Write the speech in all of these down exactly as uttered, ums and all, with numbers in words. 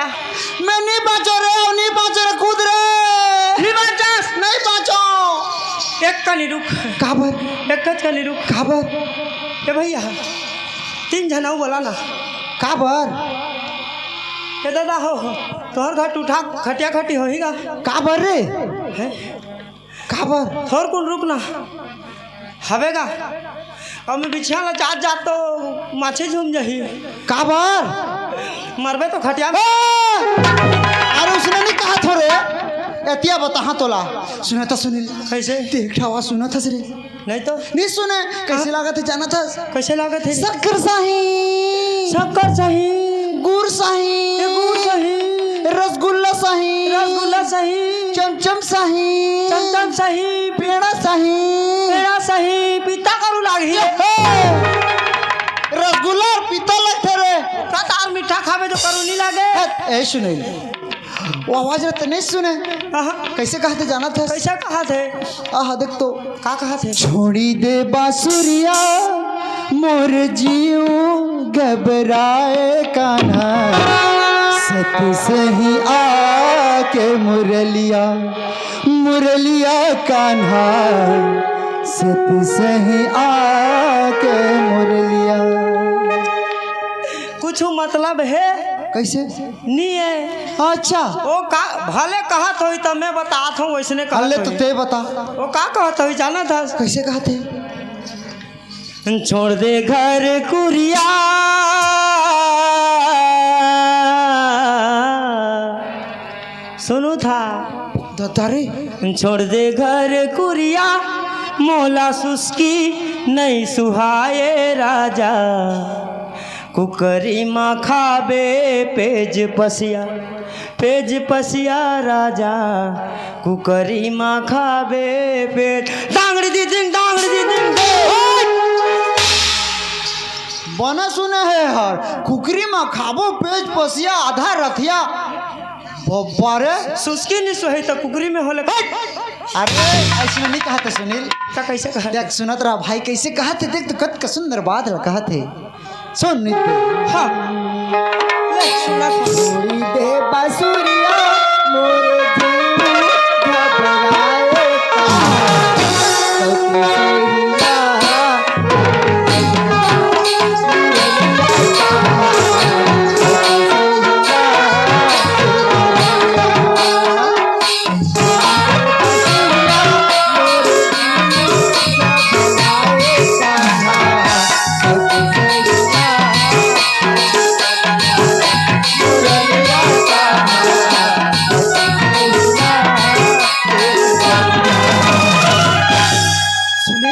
मैं नहीं बाँचों रे, नहीं बाँचों रे, कूद रे। नहीं बाँचस? नहीं बाँचों। एक कनी रुक। काबर? एक कनी रुक। काबर? ए भैया, तीन झन अउ बोला ना। काबर? ए दादा हो, तोहर घर टूटा खटिया खटी होही गा। काबर रे? हैं? काबर? थोरकुन रुक ना। हवे गा। अब मैं बिछिया ला जात जात तो माछी झूम जाही। काबर? मरबे तो खटिया में। ए! अरे उसने नहीं कहा थो रे। एतिया बताहा तोला। सुने तो सुनील। कैसे? देख ठावा सुना था रे। नहीं तो। नहीं सुने। कैसे हाँ? लागत हे जाना था? कैसे लागत हे? शक्कर साही। शक्कर साही। गुड़ साही। ये गुड़ साही। रसगुल्ला साही। रसगुल्ला साही। चमचम साही। चमचम साही। पेड़ा साही। पेड़ा साही। पीता करू लागही। ये हे। रसगुल्ला अउ पीता लगथे रे। का तार मीठा खाबे तो करू नहीं लागे? हट, ए सुनील। वो आवाज ला त नहीं सुने। आहा। कैसे कहत हे जाना था? कैसे कहत हे? आहा, देख तो। का कहत हे? छोड़ी दे बांसुरिया मोर जीव घबराए कान्हा, सत सही आके मुरलिया, मुरलिया कान्हा, सत सही आके मुरलिया। कुछ मतलब हे? कैसे? नहीं है। अच्छा। वो का, भले कहत होई त मैं बतात हूँ, वैसने कहत हले तो होई। ते बता। वो का कहत होई जाना था? कैसे कहत हे? छोड़ दे घर कुरिया। सुनू था। ददा रे। छोड़ दे घर कुरिया, मोला सुस्की नहीं सुहाए राजा। कुकरी मा खाबे पेज पसिया, पेज पसिया राजा, कुकरी मा खाबे पेज। दांगड़ी दी दिंग, दांगड़ी दी दिंग, दे। बना सुने हे हर, कुकरी मा खाबो पेज पसिया आधा रथिया। बब्बा रे। सुस्की नहीं सोहे तो कुकरी में होले। अरे, ऐसे नहीं कहत हे सुनील। त कैसे कहत हे? देख, सुनत रहा भाई, कैसे कहत हे, देख तो कत का सुंदर बात ला कहत हे। सुन नित्य। हाँ। ले, सुना था। छोड़ी दे बांसुरिया, मोर जीव घबराए का। सुने?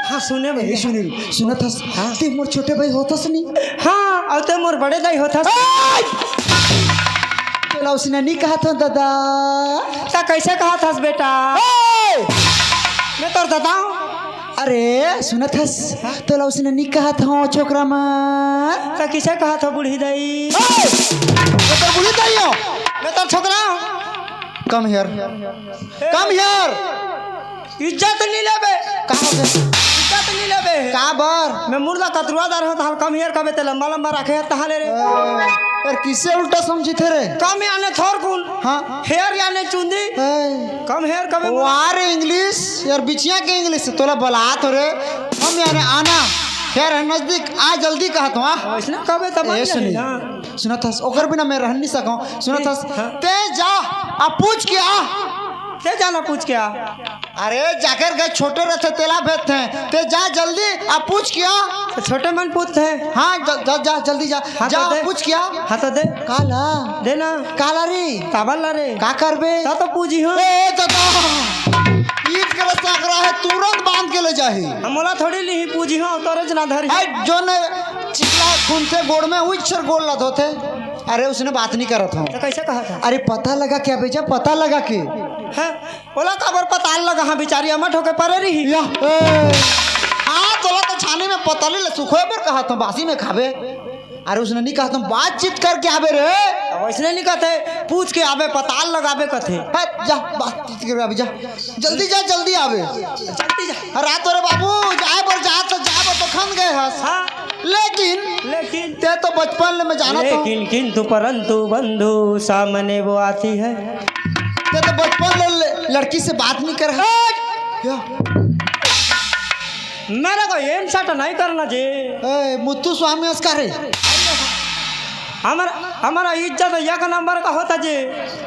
हाँ, सुने ए, भैया। सुनील, सुनत हस? हाँ। ते मोर छोटे भाई होथस नी? हाँ, अउ ते मोर बड़े दाई होथस। ए! तोला उसने नी कहत हो, दादा। त कैसे कहत हस, बेटा? ए! मैं तोर दादा हूँ। अरे, सुनत हस? हाँ? तोला उसने नी कहत हो, छोकरा मन। त किसे कहत हो, बूढ़ी दाई? ए! मैं तोर बूढ़ी दाई हूँ। मैं तोर छोकरा हूँ। Come here। A! Come here। इज्जत नहीं लेबे। का हो गया? इज्जत नहीं लेबे। का बर? मैं मुर्दा कतरुआ दार हूँ, तहार come here कबे ते लंबा लंबा रखे है, तहां ले रे। ए, यार, किसे उल्टा समझी थे रे? Come याने थोर कुन। हाँ। Here याने चुंदी। ए। Come here कबे मुर्दा। वाह रे English, यार, बिचिया के English, तोला बलात हो रे। Come याने आना। Here है नजदीक, आ जल्दी कहत हूँ, आ। वैसने कबे तब ए, सुनी। हाँ। सुनत हस, ओकर बिना मैं रह नहीं सकूं। सुनत हस, हाँ। ते जा, आ पूछ के आ। ते जाना पूछ के आ। अरे, जाकर गए छोटे रहते, तेला भेजते हैं। ते जा जल्दी, आ पूछ के आ। तो छोटे मन पूछते हैं। हाँ, जा, जा, जा, जल्दी जा। हाँ, जा, तो दे। पूछ के आ। हाँ, तो दे। काला? दे ना। काला रे? काबर ला रे? का करबे? ता तो पूजी हो। ए, तो, तो। ईद के रस्ता करा है, तुरंत बांध के ले जाही। हम बोला थोड़ी ली पूजी हो, तोरे जना धरी। ए, जो ने चिल्ला खून थे गोड़ में, उइच्छर गोड़ ला धोथे। अरे, उसने बात नहीं करत हूँ। तो कैसे कहा था? अरे, पता लगा क्या बेचा? पता लगा के? हैं? ओला काबर पताल लगा? हाँ, बेचारी अमट होके परे रही। या, ए। हाँ, तोला तो छानी में पताली ले सुखोए बर कहा तो बासी में खाबे। अरे उसने नहीं कहा, तुम बातचीत करके आबे रे। अब वैसने नहीं कहते, पूछ के आबे, पताल लगाबे कहते। हट, जा, बातचीत करके आबे, जा। जल्दी जा, जल्दी आबे। जल्दी जा। अरे तोरे बाबू, जाए बर, जाए तो, जाए बर तो खन गए हस। हाँ। लेकिन लेकिन ते तो बचपन ले मैं जाना था। लेकिन, किंतु, परंतु, बंधु, सामने वो आती है। ते तो बचपन ले, ले लड़की से बात नहीं कर। हट! क्या? मेरे को एम सेट नहीं करना जी। ए, मुत्तु स्वामी उसका रे। हमारा, हमारा इज्जत एक नंबर का होता जी।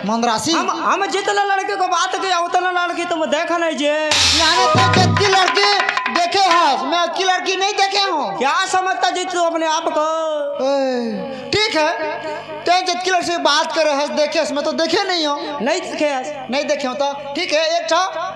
मंदरासी। हम, हम जितना लड़के को बात किया, उतना लड़की तुम देखा नहीं जी। यानी तो जितनी लड़की देखे हस, मैं अतकी लड़की नहीं देखे हूँ। क्या समझता जी तू अपने आप को? ए, ठीक है, ते जितकी लड़की से बात करे हस, देखे हस, मैं तो देखे नहीं हूँ। नहीं देखे हस। नहीं देखे हूँ तो ठीक है, एक ठा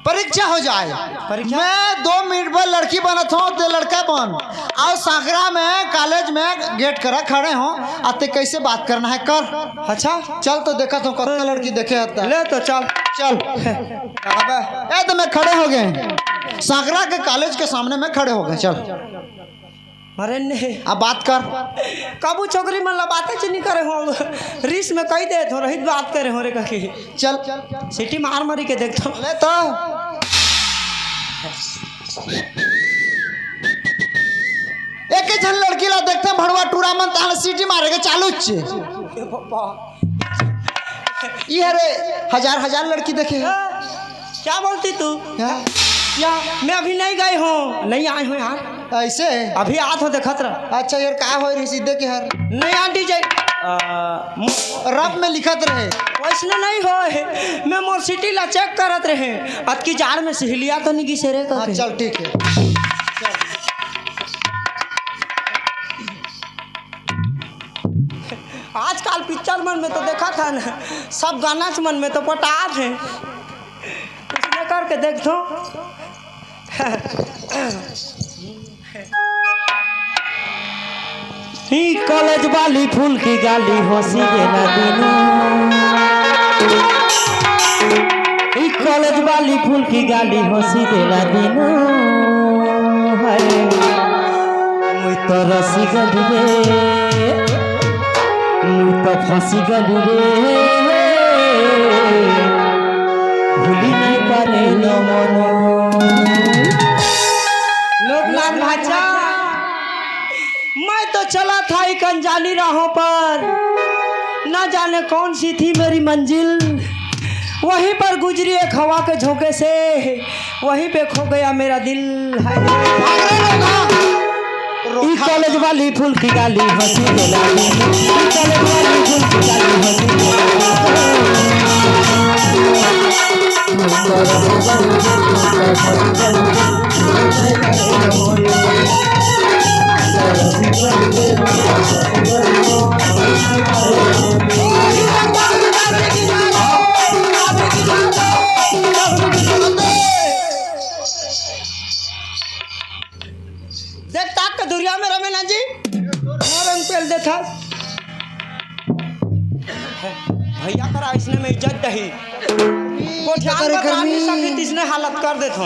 परीक्षा हो जाए। परीक्षा? मैं दो मिनट बर लड़की बनत हूँ, ते लड़का बन। अउ सांकरा में कॉलेज में गेट करा खड़े हूँ, अउ ते कैसे बात करना है कर। अच्छा। चल तो देखत हूँ कतना लड़की देखे हस। ले तो चल। चल। अबे। ए तो मैं खड़े हो गए, सांकरा के कॉलेज के सामने में खड़े हो गए। चल। अरे ने। अब बात कर। कबू छोकरी मन ला बातें च नहीं करे हो, रिस में कही दे तो रहित बात करे हो रे कही। चल। सीटी मार मारी के देख तो। ले तो। एक झन लड़की ला देखते भड़वा टूरा मन, ताहले सीटी मारे के चालू च। ये रे, हजार हजार लड़की देखे हैं। क्या बोलती तू? क्या? या, मैं अभी नहीं गई हूँ, नहीं आई हूँ यार। ऐसे? अभी आत हो देखत रह। अच्छा यार, का हो रही सीधे के हर? नहीं आंटी जी। आ, मु- रब में लिखत रहे। वैसने नहीं हो, मैं मोर सीटी ला चेक करत रहे। अतकी जाड़ में सिहलिया तो नहीं गिसे रे हाँ, कहके। चल ठीक है। आजकल पिक्चर मन में तो देखा था ना, सब गाना मन में तो पटात है। कुछ न करके देख तो। ई कॉलेज वाली फूल की गाली हंसी देना दिनू। ई कॉलेज वाली फूल की गाली हंसी देना दिनू। हाय, मुई तो रसी गली रे, मुई तो फंसी गली रे। भूली नहीं पारे न मनो। लोकनाथ भाचा, मैं तो चला था एक अनजानी राहों पर, ना जाने कौन सी थी मेरी मंजिल। वहीं पर गुजरी एक हवा के झोंके से, वहीं पे खो गया मेरा दिल। हाय। ई कॉलेज वाली फूल की गाली हंसी के लाली, ई कॉलेज वाली फूल की गाली हंसी के लाली। देख ताक के दुरिया में रमेना जी, मोर रंग पेल देथा। भैया करा इसने में इज्जत दही। कोठियान करे का काम करमी। नहीं सकती, इसने हालत कर देत हो।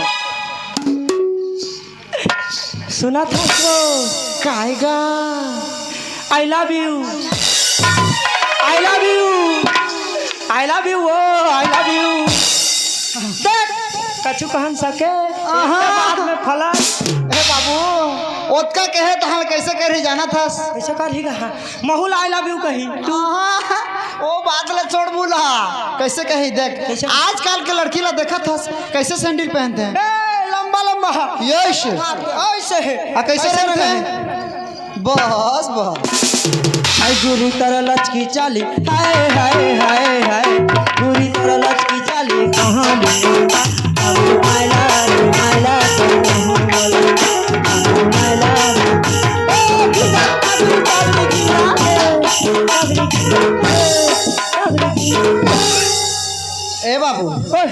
सुना था तो Kaiga. I love you, I love you, I love you, ओ I love you। देख, कछु कहन सके, आहा। एक बात में फला। ए बाबू, ओतका कहे तहल कैसे करही जाना थस? कैसे करही कहा? महू ला I love you कही। तू आहा, ओ बात ला छोड़ बुला। कैसे कही देख, कैसे? आजकल के लड़की ला देखत हस, कैसे सैंडल पहनते हैं? ए, लंबा लंबा। यश। ऐसे है। आ, कैसे ऐसे रहते नहीं हैं? बस, बस। हाय गुरु तर लचकी चाली, हाय, हाय, हाय, हाय। गुरु तर लचकी चाली, कहाँ मिलूंगा? अब मायला रे, मायला रे, कहाँ बोलूंगा? अब मायला रे। ए बाबू, ओए।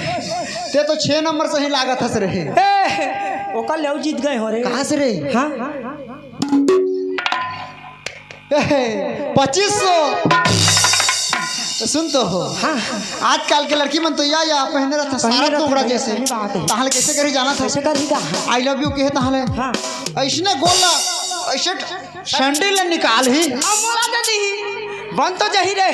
ते तो छह नंबर से ही लागत हस रहे। ए, ओकर लेव जीत गए हो रे। कहाँ से रे? हाँ? ए, पच्चीस सौ। सुन तो हो। हाँ। आजकल के लड़की मन तो या, या पहने रहता पहने सारा रहता टुकड़ा है, जैसे। सही बात है। ताहले कैसे करी जाना था? कैसे करी का? I love you कहे ताहले। हाँ। ऐसने गोला ऐसे सैंडल ल निकालही। अब मोला दे दिही। बन तो जही रे।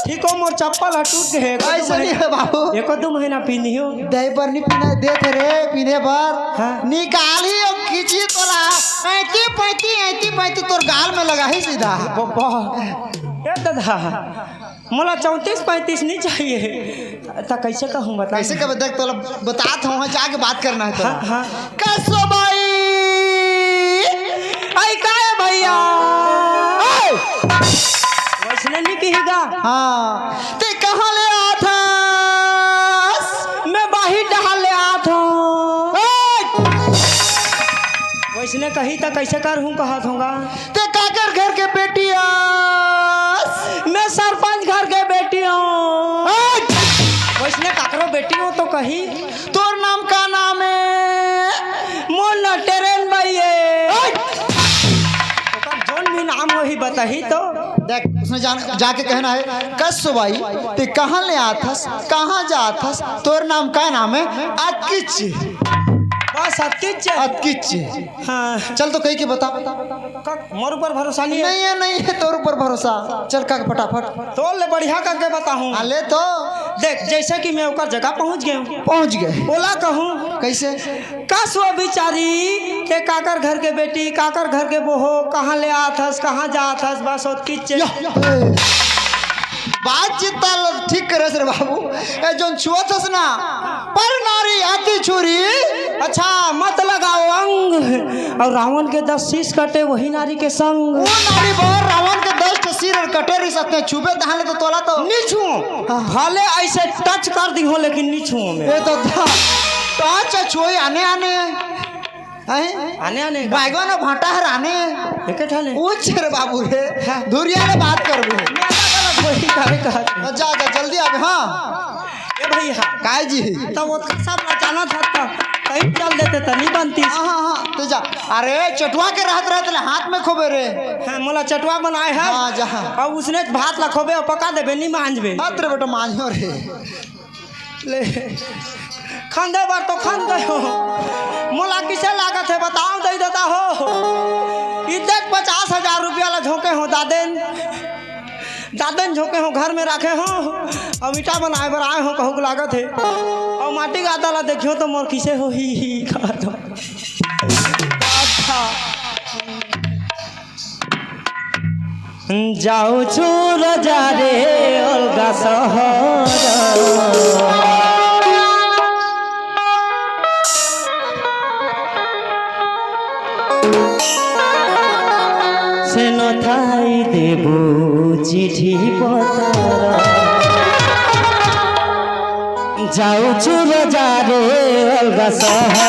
ठीक हो, मोर चप्पल ह टूट गे हे। एको दू ऐसे नहीं महीना, है बाबू। एको दू महीना पीनी हो। दही बर नहीं पीना देत हे रे, पीने बर। हाँ। निकालही अउ खींची तोला। ऐती पैती, ऐती पैती तोर गाल में लगाही सीधा। बब्बा। ए दादा, मोला चौंतीस पैंतीस नहीं चाहिए। त कैसे कहूँ, बता। कैसे कहूँ? देख, तोला बतात हूँ, वहाँ जाके बात करना है तोला। हाँ, हाँ। कसो बाई, आई का है भैया? ए! वैसने नहीं कहेगा। हाँ, ते कहाँ ले आथस? मैं बाहिर डहार ले आत हूँ। ए! वैसने कही त कैसे करहूँ, कहत होगा। ते काकर घर के बेटी आस? मैं सरपंच घर के बेटी हूँ। हट! वैसने काकरो बेटी हो तो कही। तोर नाम का नाम है? मोर ना टेरेन बाई है। हट! ओकर जोन भी नाम होही बताही तो। देख, उसने जान, जाके कहना है, "कसो बाई, ते कहाँ ले आथस, कहाँ जाथस, तोर नाम का नाम है?" अतकिच। बस अतकिच। अतकिच। हाँ। चल तो कही के बता। का, मोर ऊपर भरोसा नहीं है? नहीं है, नहीं है तोर ऊपर भरोसा। चल का फटाफट। तोर ले बढ़िया करके बताहूँ। हाँ, ले तो। देख, जैसे कि मैं ओकर जगह पहुँच गए हूँ। पहुँच गए। ओला कहूँ। कैसे? कस वो बिचारी, ते काकर घर के बेटी, काकर घर के बहू, कहाँ ले आथस, कहाँ जाथस, बस ओतकिच। या। बात चित्ता ल-, ठीक करे रे बाबू। ए, जोन छुअत हस ना, पर नारी अति छुरी। अच्छा, मत लगाओ अंग। अउ रावण के दस शीश कटे, वही नारी के संग। वो नारी बर रावण के दस ठो सिर अउ कटे रही सकते हैं, छुबे तहां ले तो तोला तो। नहीं छुओ। हाँ। भले ऐसे टच कर दी हो, लेकिन नहीं छुओ मैं। ये तो था। टच छुई आने आने। हैं? आने आने का? बैगन अउ भांटा हर आने। एके ठाने? उछ रे बाबू रे। हाँ। धुरिया ले बात करबे। मैं अलग अलग वही काहे कहत हूँ। जा, जा, जल्दी आबे, हाँ। ए भैया। काय जी? तो वो सब ला जाना था तो कहीं चल देते तो नहीं बनती। हाँ, हाँ, हाँ, तो जा। अरे, चटुआ के रहत रहत ले हाथ में खोबे रे। हाँ, मोला चटुआ बनाए है। हाँ, जा। अउ उसने भात ला खोबे अउ पका देबे, नहीं मांजबे। अतरे बेटा मांजो रे। ले, खंदे बर तो खंद गए हो। मोला किसे लागत है, बताओ दई दादा हो। इतने पचास हजार रुपया ला झोंके हो दादेन। दादेन झोंके हो, घर में रखे हो। अउ ईटा बनाए बर आए हो, कहूँ के लागत है। अउ माटी गादा ला देखियो तो मोर किसे होही, ही, ही, का तो। अच्छा। जाऊ छू रजा रे अलगा सहर। सेनो थाई देबू चिठी पतर। जाऊ छू रजा रे अलगा सहर।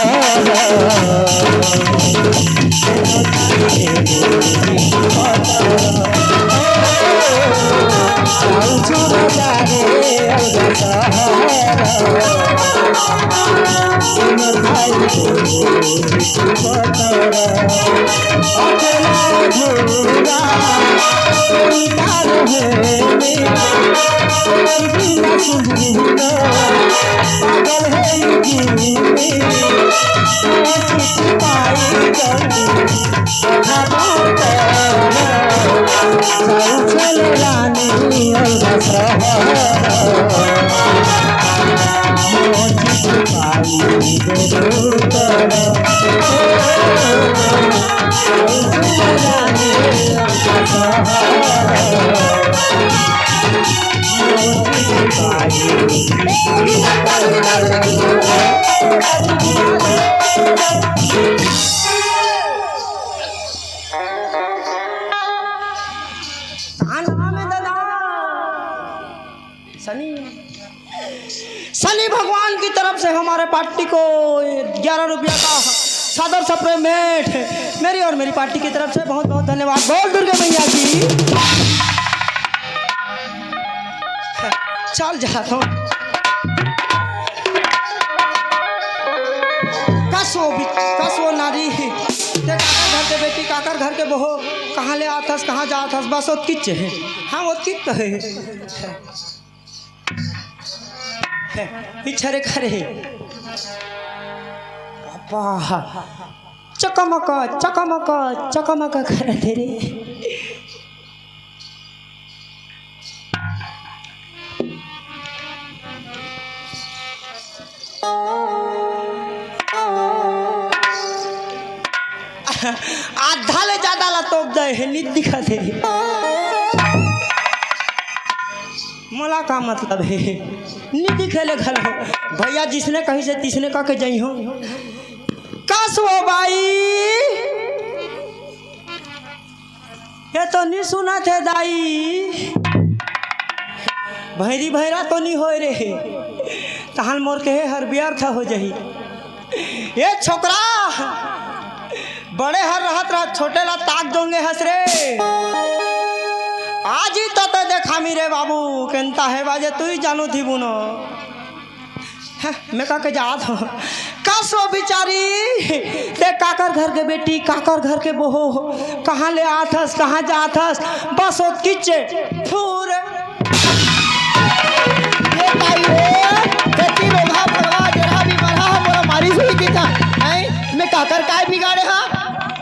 सनी, सनी भगवान की तरफ से हमारे पार्टी को ग्यारह रुपया का सादर सा प्रेम भेंट, मेरी और मेरी पार्टी की तरफ से बहुत बहुत धन्यवाद। बोल दुर्गा मैया की। चल जा तो। कसो बि-, कसो नारी, ते काकर घर के बेटी, काकर घर के बहू, कहाँ ले आथस, कहाँ जाथस, बस ओतकिच है। हाँ, ओतकिच कहे। पीछे रे करे। पापा। चकमक, चकमक, चकमक करत हे रे। आधा ले जादा ला तोप दे हे, नी दिखत हे। मोला का मतलब हे, नी दिखे ले घलो। भैया जिसने कहिस हे, तिसने कह के जइहूँ। कस वो बाई, ये तो नी सुनत हे दाई। भैरी भैरा तो नी होय रे, तहान मोर कहे हर व्यर्थ हो जही। ए छोकरा, बड़े हर रहत रहत छोटे ला ताक दोंगे हस रे। आज ही तो ते देखामी रे बाबू, केंता हे बाजे तू ही जानू थी बुनो। हाँ, मैं का के जात हूँ। का सो बिचारी, ते काकर घर के बेटी, काकर घर के बहू, कहाँ ले आत हस, कहाँ जात हस, बस ओतकीच फूर। ये ताई हो, कति रोगहा भड़वा, जरा भी मरहा, मोला मारिस होही कहिथन। हैं? मैं काकर काय बिगाड़े हा?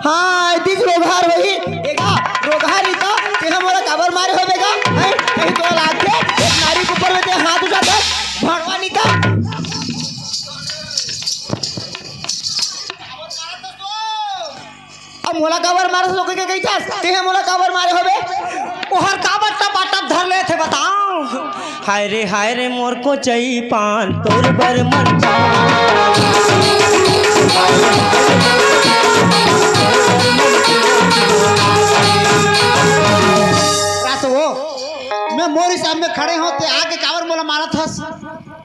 हाँ, एतिच रोगहा होही। एगा रोगहा रहिता, तेहा मोला काबर मारे होबे गा? हैं? कहीं तोला लागथे, एक नारी के ऊपर में ते हाथ उठाथस, भड़वा निका। अब मोला काबर मारथस, ओके के कहिथस, तेहा मोला काबर मारे होबे? ओहर काबर टपाटप धर लेथे, बताओ। हाय रे, हाय रे, मोर कोचई पान, तोर बर मन पान। रात वो, मैं मोर हिसाब में खड़े हों, ते आके काबर मोला मारत हस?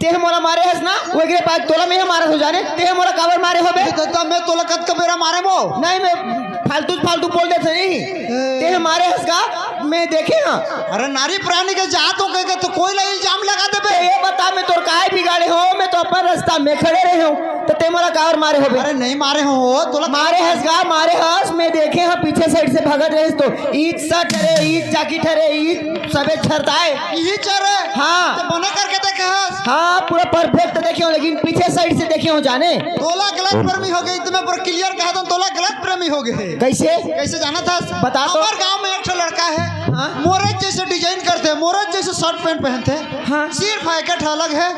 तेह मोला मारे हस ना, ओकरे बाद तोला मैं मारत हो जाने, तेह मोला काबर मारे होबे? तो, तो मैं तोला कतका बेरा मारे मो? नहीं, मैं फालतू फालतू बोल देथे नहीं। ए। तेह मारे हस का, मैं देखे हाँ। अरे नारी प्राणी के जात हो कह के तो कोई ला इल्जाम लगा देबे। ये बता, मैं तोर काय बिगाड़े हों, मैं तो अपन रास्ता में खड़े रहे हों, तो ते मोला काबर मारे होबे? अरे नहीं मारे हों, तोला मारे हस का, मारे हस, मैं देखे हाँ पीछे side से भगत रहिस तो, ईद शर्ट हरे, ईद जैकेट हरे, ईद सबे छरताए। यही चरे? हाँ। तो बने करके देखे हस? हाँ, पूरा perfect देखे हों, लेकिन पीछे side से देखे हों जाने। तोला गलत फहमी हो गई, तुम्हें पर clear कहा था, तोला गलत फहमी हो गई। कैसे? कैसे जानत हस? बता तो। हमार गांव में एक ठो लड़का है, हाँ। मोरे जैसे design करथे, मोरे जैसे शर्ट पैंट पहनथे, हाँ। सिर्फ एक ठो अलग है।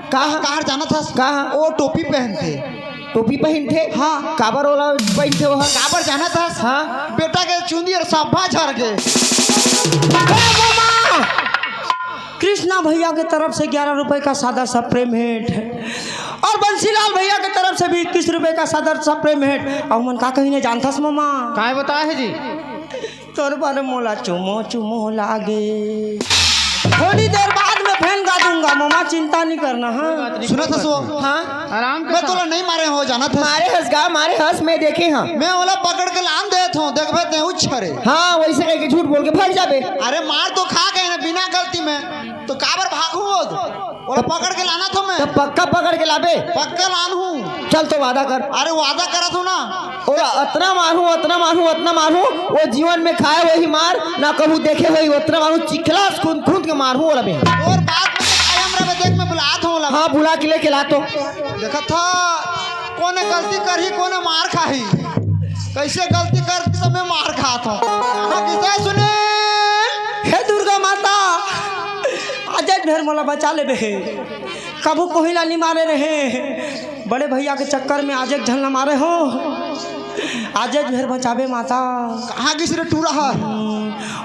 कहाँ? कहाँ जानत हस? कहाँ? वो टोपी पहनथे। टोपी पहिनथे? हाँ। काबर ओला पहिनथे ओहा? काबर जानत हस? हाँ। बेटा के चुंदी अउ सब्बा झर गे। हे ममा! कृष्णा भैया के तरफ से ग्यारह रुपए का सादा सा प्रेम भेंट है और बंसीलाल भैया के तरफ से भी इक्कीस रुपए का सादा सा प्रेम भेंट। अउ मन का कहिन हे जानथस ममा? काय बताए हे जी? तोर बर मोला चुमो चुमो लागे। थोड़ी देर बाद में फेन गा दूंगा ममा, चिंता नहीं करना। हाँ। सुनत हस वो? हाँ। आराम के मैं साथ। तोला नहीं मारे हों, जानत हस? मारे हस गा, मारे हस, मैं देखे हाँ। मैं ओला पकड़ के लान देत हों, देखबे ते उछरे। हाँ, वैसे कह के झूठ बोल के भाग जाबे। अरे मार तो खा गए ना बिना गलती में, तो काबर भागहूँ वो? ओला पकड़ के लानत हों मैं। तो पक्का पकड़ के लाबे? पक्का लानहूँ। चल तो वादा कर। अरे वादा करत हों ना। ओला अतना मारहूँ, अतना मारहूँ, अतना मारहूँ, वो जीवन में खाए वही मार, ना कभू देखे होही, अतना मारहूँ, चिखला से खूंद खूंद के मारहूँ ओला बे। तोर बात में तो कायम रहे, देख मैं बुलात हों ओला। हाँ, बुला के लेके ला तो। देखत हस, कोने गलती करही, कोने मार खाही। कैसे गलती कर समय मार खात हों। हाँ, किसे सुनील? हे दुर्गा माता, आज एक भेर मोला बचा लेबे। कभू कोही ला नी मारे रहे, बड़े भैया के चक्कर में आज एक झन ला मारे हों। आज एक भेर बचाबे माता। कहाँ गिस रे टूरा हर?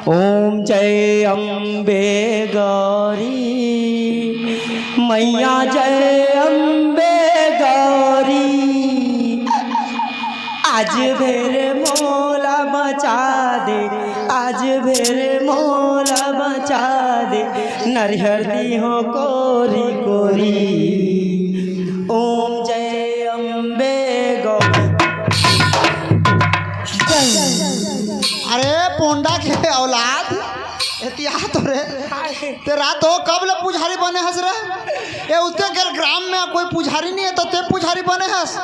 ओम जय अम्बे गौरी, मैया जय अम्बे गौरी। आज भेर मोला बचा दे, आज भेर मोला बचा दे, नरिहर दीहों कोरी कोरी। ओम जय अम्बे गौ। अरे पोंडा के औलाद, एतिया तो रे। ते रात हो कब ले पुजारी बने हस रे? ए उत्ते के ग्राम में कोई पुजारी नहीं है तो ते पुजारी बने हस?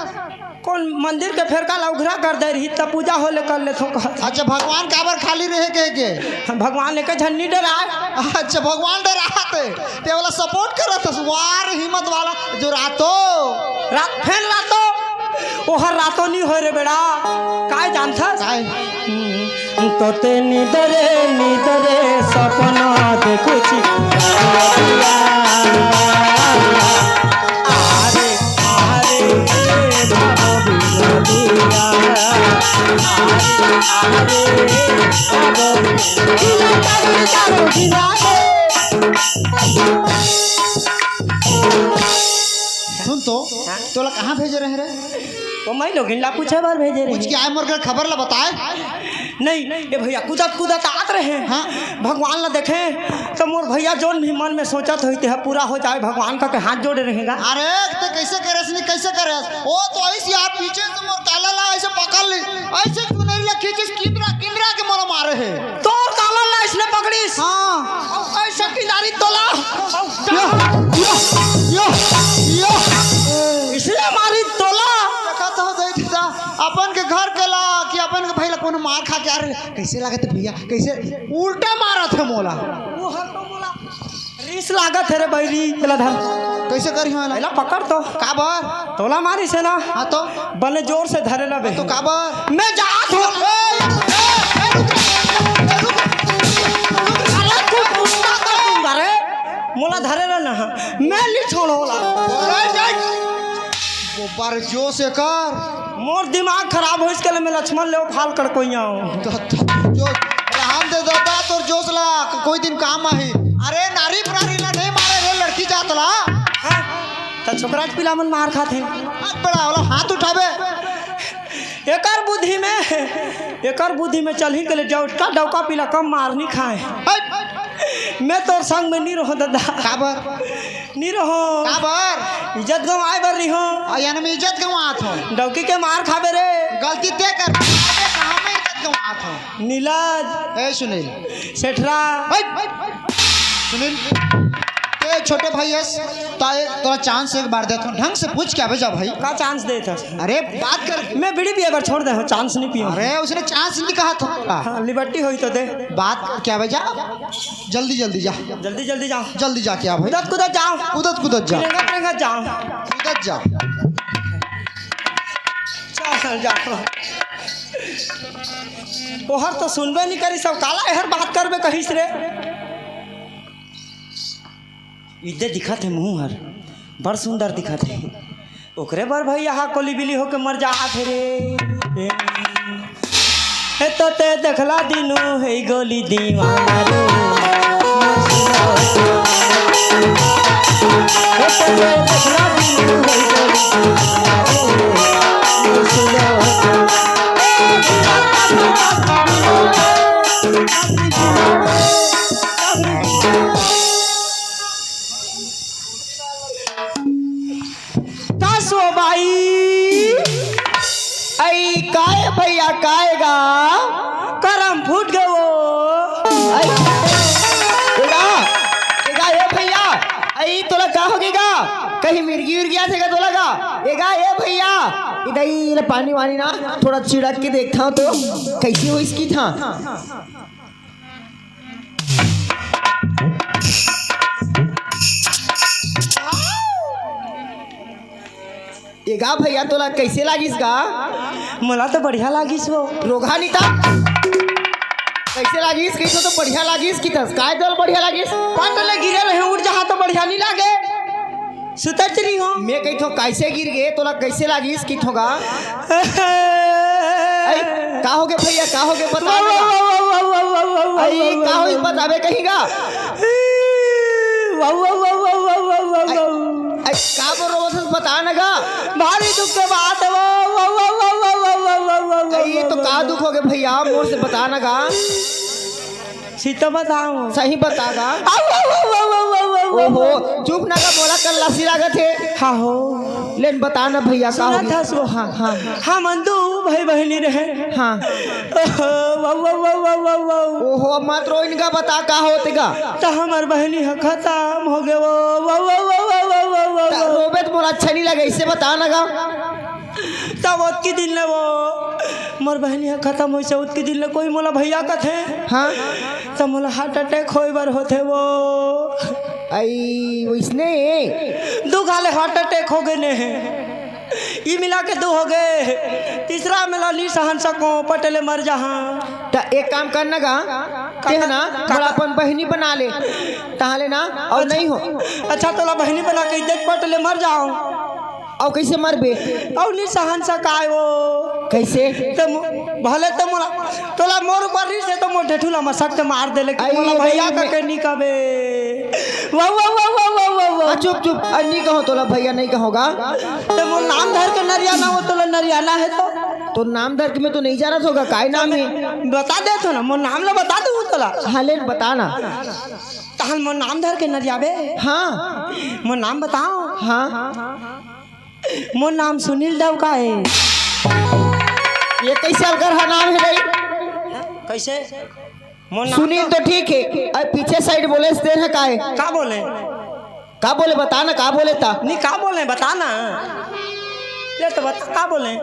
कोन मंदिर के फेरका ला उघरा कर दे रही, तब पूजा होले कर लेथों कहत। अच्छा, भगवान काबर खाली रहे कह के? भगवान लेके झन्नी डराए। अच्छा, भगवान डरात हे, ते वाला support करत हस। वाह रे हिम्मत वाला, जो रातो। रात, फेन रातो। ओ हर रातो नी होय रे बेड़ा, काय जानथस? काय? हम्म, तो ते निदरे निदरे सपना देखुची। आरे, आरे, ए बाबा बिनोदिया। आरे, आरे, बाबा बिनोदिया। सुन तो, हाँ? तोला कहाँ भेजे रहे रे? तो मैं लोगिन ला पूछे बर भेजे रहे। पूछ के आए, मोर के खबर ला बताए। नहीं, ये भैया कूदत कूदत आत रहे। हाँ। भगवान ला देखे, तो मोर भैया जोन भी मन में सोचत होई, तेहा पूरा हो जाए, भगवान का के हाथ जोड़े रहेगा। अरे, ते कैसे करे, नहीं कैसे करे? ओ तो ऐसे यार, पीछे से मोर ताला ला ऐसे पकड़ ली, ऐसे चुनरी ला खींचिस, किंदरा, किंदरा के मोला मारे हे। तोर ताला ला इसने पकड़िस? हाँ। अउ ऐसे किंदारी तोला। यो, यो, यो, यो। इसने मारी तोला। देखा तो दे दीदा, अपन के घर के ला कि अपन के भाई ला कोनो मार खा के, अरे, कैसे लागत हे भैया, कैसे उल्टा मारत हे मोला। वो हर तो मोला रीस लागत हे रे बैरी, एला धर। कैसे करी हो एला? एला पकड़ तो। काबर? तोला मारिस हे ना? हाँ तो? बने जोर से धरे ला बे। तो काबर? मैं जात हूँ। ए, ए, ए, रुक, रुक, रुक, रुक। अरे तू गुस्सा कर दूंगा रे। मोला धरे ला ना। मैं नहीं छोड़ो ला। अरे, नहीं। वो पर जोश एकर। मोर दिमाग खराब होइस के ले मैं लक्ष्मण लेव फाल कर कोई आऊँ। तो, तो, जो रहन दे दादा तोर जोश ला, कोई दिन काम आही। अरे नारी प्राणी ला नहीं मारे रे, लड़की जात ला। हाँ? त छोकरा के पिला मन मार खात हे। हाथ बढ़ा वाला हाथ उठावे। एकर बुद्धि में, एकर बुद्धि में चलही के ले जाओ, का डौका पिला कम मार नहीं खाए। हट। मैं तोर संग में नहीं रहो दादा। काबर? नी रहो। काबर? इज्जत गंवाए बर रही हो। आ, यानी मैं इज्जत गंवात हो। डौकी के मार खाबे रे। गलती ते कर, कहाँ मैं इज्जत गंवात हो? नीलाज। ए सुनील। सेठरा। हट। सुनील, ते छोटे भाई हस, ताए तोरा चांस एक बार देत हो, ढंग से पूछ के आबे जा भाई। का चांस देत हस? अरे बात कर। मैं बीड़ी पिए बर छोड़ दे हो, चांस नहीं पियो। अरे उसने चांस नहीं कहा था। हाँ, लिबर्टी होई तो दे। बात करके आबे जा। जल्दी जल्दी जा। जल्दी जल्दी जाओ। जल्दी जाके आ भाई। कूदत कूदत जाओ। कूदत कूदत जा। रेंगत रेंगत जाओ। कूदत जा। चल जाओ। ओहर तो सुनबे नहीं करी, सब काला एहर बात करबे कहिस रे। इदे दिखत हे मुंह हर, बड़ सुंदर दिखत हे। ओकरे बर भैया हा कोली बिली होके मर जात हे रे। ए तो ते देखला दिनू हे गोली दीवाना रे। ए तो ते देखला दिनू हे गोली दीवाना रे। का सो बाई? अई काय भैया, काय गा? करम फूट गए वो। अई, एगा, एगा, ए भैया, अई तोला का हो गे गा? कहीं मिर्गी विर्गी आथे का तोला गा? एगा, ए भैया, इधर ये पानी वानी ना, थोड़ा छिड़क के देखता हूँ तो कैसी हो इसकी था। ए गा भैया, तोला कैसे लागिस गा? मोला तो बढ़िया लागिस वो। रोगहा नीता, कैसे लागिस? कहिथो तो बढ़िया लागिस कि तस काय दल बढ़िया लागिस? पट ले गिरे रहे, उठ जहाँ तो बढ़िया नहीं लागे। सुतत रही हो। मैं कहिथो कैसे गिर गे, तोला कैसे लागिस कहिथो गा? अई, का होगे भैया, का होगे? बता ना। अई, का होइस बताबे कहीं गा? अई, अई, का बोल रहा था, बता ना गा। भारी दुख के बात है वो। अई, तो का दुख होगे भैया, मोर से बता ना गा। सीता बताओ। सही बता गा। आउ, आउ, आउ, आउ, आउ, आउ, आउ, आउ, आउ। ओहो, चुप ना गा, मोला कल्लासी लागत हे। हाँ हो। लेन बता ना भैया, का सुना होगे? था सो। हाँ, हाँ। हमन दू भाई बहनी रहे। हाँ। ओहो, वाउ, वाउ, वाउ। ओहो, अब मत रो इनका, बता का होत गा। त हमर बहनी ह खतम होगे वो। Wow, wow, wow. त रोबे त मोला अच्छा नहीं लगे, इससे बता ना गा। तब ओतकी दिन ले वो मोर बहनी ह खतम होइसे, ओतकी दिन ले कोई मोला भैया कथे। हाँ। त मोला हार्ट अटैक होए बर होथे वो। अई, वइसने? दू घाले हार्ट अटैक होगे ने। ई मिला के दो हो गए। तीसरा मिला नी सहन सको, पटले मर जहाँ। त एक काम कर ना गा, तेह ना, का, मोला अपन बहिनी बना ले, तहां ले ना, अउ अच्छा, नहीं हो। अच्छा, तोला बहिनी बना के इज्जत पटले मर जाओ। अउ कैसे मरबे? अउ नी सहन सकाय वो। कैसे? ते मो-, भले ते मोला, तोला मोर ऊपर रिस हे तो मोर ढेठू ला मसक के मार दे, लेकिन आई मोला रे भैया भाई, का मैं के नी कबे। वाह, वाह, वाह। आ, चुप, चुप, आ, नी कहो तोला भैया, नहीं कहोगा। ते मोर नाम धर के नरियाना हो, तोला नरियाना हे तो। तो नाम धर के मैं तो नहीं जानत होगा, काय नाम हे? बता दे तो ना, मोर नाम ला बता दे तोला। हाँ, ले बता ना। तहन मोर नाम धर के नरियाबे? हाँ। मोर नाम बताओ। हाँ। मोर नाम सुनील डौका हे। ये कैसे अलगर हा नाम हे भाई? कैसे? मोर नाम सुनील तो तो ठीक हे, अरे पीछे side बोले से देर हे काय? का बोले? का बोले बता ना, का बोले ता? नहीं, का बोले बता ना। ले तो बता, का बोले?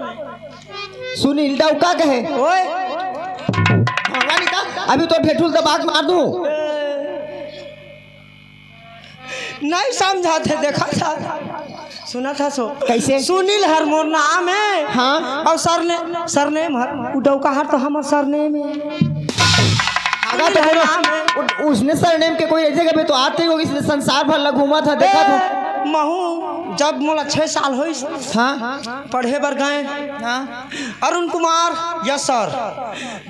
सुनील डौका कहे। ओए। भगवान का, अभी तो ढेठुल दबा के मार दूं। नहीं समझा थे, देखा था, सुना था सो। कैसे? सुनील हर मोर नाम हे। हाँ। अउ सरने-, surname हर, उ डौका हर तो हमर surname हे। आगा तो सुनील हर बोलो, नाम हे। उ-, उसने surname के कोई ऐसे कभी तो आते ही होगी, इसने संसार भर ला घूमा था, देखा था। ए, महू, जब मोला छह साल होइस, हाँ। पढ़े बर गए। हाँ। Arun Kumar, yes sir।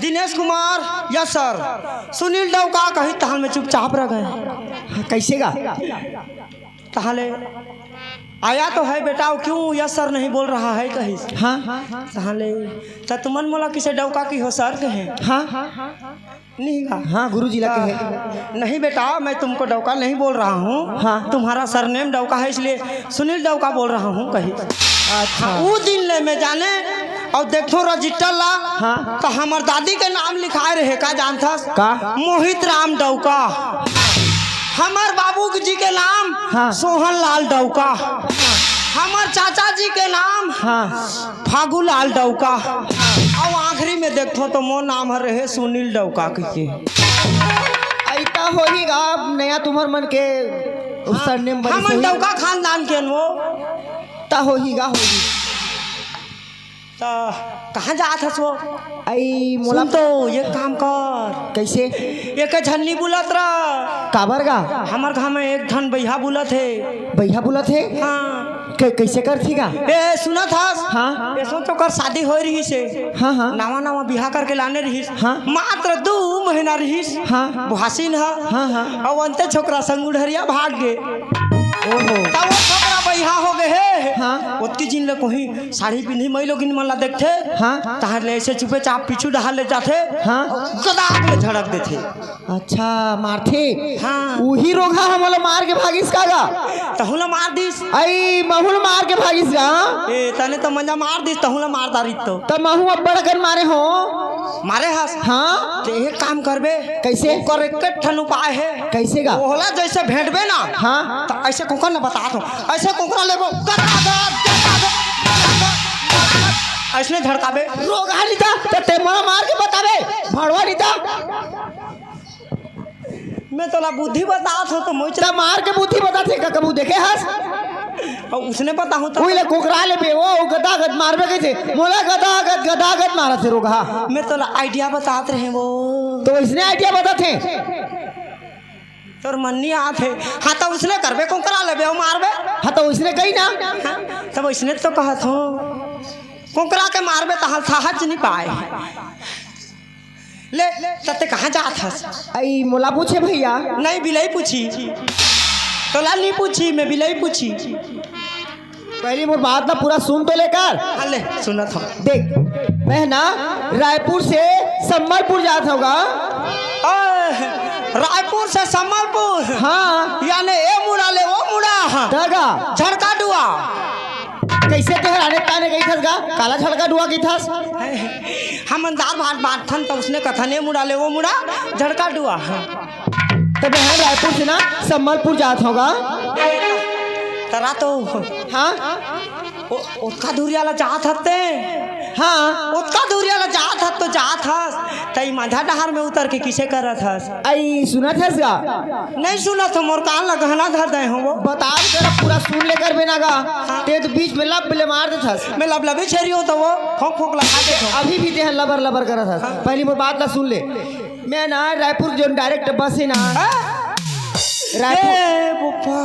Dinesh Kumar, yes sir। Sunil डौका कही, तहन में चुपचाप रह गए। कैसे गा? तहले आया तो है बेटा, वो क्यों yes sir नहीं बोल रहा है कही। हाँ। तहले त तुमन मोला किसे डौका की हो sir कहे। हाँ। नहीं गा। हाँ, गुरु जी लगे हैं। नहीं बेटा, मैं तुमको डौका नहीं बोल रहा हूँ। हाँ। तुम्हारा surname डौका है, इसलिए सुनील डौका बोल रहा हूँ कही। अच्छा। हाँ, वो दिन ले मैं जाने अउ देखथों register ला, हाँ। त हमर दादी के नाम लिखाए रहे, का जानथस? का? मोहित राम डौका। हमर बाबू जी के नाम हाँ। सोहन लाल डौका। हमर चाचा जी के नाम हाँ। फागू लाल डौका। अउ आखिरी में देखथों त मोर नाम हर रहे सुनील डौका कहिके। अइता होही गा, अब नया तुम्हर मन के surname बनिस हमन होही। डौका खानदान के अन वो। त होही गा, होही। त कहाँ जात हस वो? अई, मोला सुन तो, एक काम कर। कैसे? एक झन्नी बुलत रह। काबर गा? हमर घर में एक ठन बइहा बुलत हे। बइहा बुलत हे? हाँ। कै-, कैसे करथी गा? ए, सुनत हस? हाँ। ए, सोच ओकर शादी होय रहिस हे। हाँ, हाँ। नवा, नवा बिहा करके लाने रहिस। हाँ। मात्र दू महीना रहिस। हाँ। बुहासिन ह। हाँ, हाँ। अउ अंते छोकरा संग उढ़रिया भाग गे। ओहो। तब वो छोकरा बइहा हो गए हे। हाँ। ओतकी जिन ले कोही साड़ी पिंधी मई लोगिन मन ला देखथे। हाँ। तहार ले ऐसे चुपे चाप पीछू डहार ले जाथे। हाँ। गदाक ले झड़क देथे। अच्छा, मारथे। हाँ। उही रोगहा हमला मार के भागिस का गा? तहूँ ला मार दिस। अई, महू ला मार के भागिस गा? ए, तने तो मंजा मार दिस, तहूँ ला मार डारिस तो। त महू अब्बड़ अकन मारे हो। मारे हस? हाँ। ते एक काम करबे। कैसे? ओकर एक ठन उपाय हे। कैसे गा? ओला जैसे भेंटबे ना, हाँ। त ऐसे कोकर न बतात हो। ऐसे कोकरा लेबो, गदा, गदा, गदा, गदा, ऐसने झड़काबे। रोगहा नी त, त ते मोला मार के बताबे, भड़वा नी त। मैं तोला बुद्धि बतात हो त मोच त मार के बुद्धि बताथे का, कभू देखे हस? अउ उसने पता होता उही ले कोकरा लेबे, वो गदा गद मारबे कैसे? मोला गदा गद, गदा गद मारत हे रोगहा। मैं तोला idea बतात रहे वो। त वैसने idea बताथे। तोर मन नी आत हे। हाँ, त उसने करबे, कोकरा लेबे अउ मारबे। हाँ, त उसने कही ना। हाँ, तब उसने तो कहत हो, कोकरा के मारबे, तहां साहस नी पाए। ले, त ते कहाँ जात हस? अई, मोला पूछे भैया। नहीं, बिलई पूछी। तोला नी पूछी, मैं बिलई पूछी। पहली मोर बात ना पूरा सुन तो लेकर। हाँ, ले, सुनत हूँ। देख, मैं ना रायपुर से संबलपुर जात हूँ गा। ओए, रायपुर से संबलपुर? हाँ। याने ए मुड़ा ले, ओ मुड़ा। त गा। झड़का डुआ। कैसे तेहर आने ताने गई थस गा? काला झड़का डुआ गई थस? हमन दार भात बांटथन त उसने कथन ए मुड़ा ले, ओ मुड़ा, झड़का डुआ। त बहन रायपुर से ना संबलपुर जात हूँ गा। तरा तो हाँ? ओ, ओतका दूरिया ला जात हते। हाँ। ओतका दूरिया ला जात हस तो जात हस, तई मंझा डहार में उतर के किसे करत हस? अई सुनत हस गा? नहीं सुनत हो, मोर कान ला गहना धर दे हो वो। बता दे तेरा पूरा सुन लेकर बिना गा। हाँ। ते तो बीच में लब ले मार देत हस। मैं लबलबी छेरी हो तो वो खोंक खोंक लगा देत हो। अभी भी ते लबर लबर करत हस। हाँ। पहली मोर बात ला सुन ले। मैं ना रायपुर जो डायरेक्ट बस है ना। हाँ? रायपुर। ए, बुप्पा।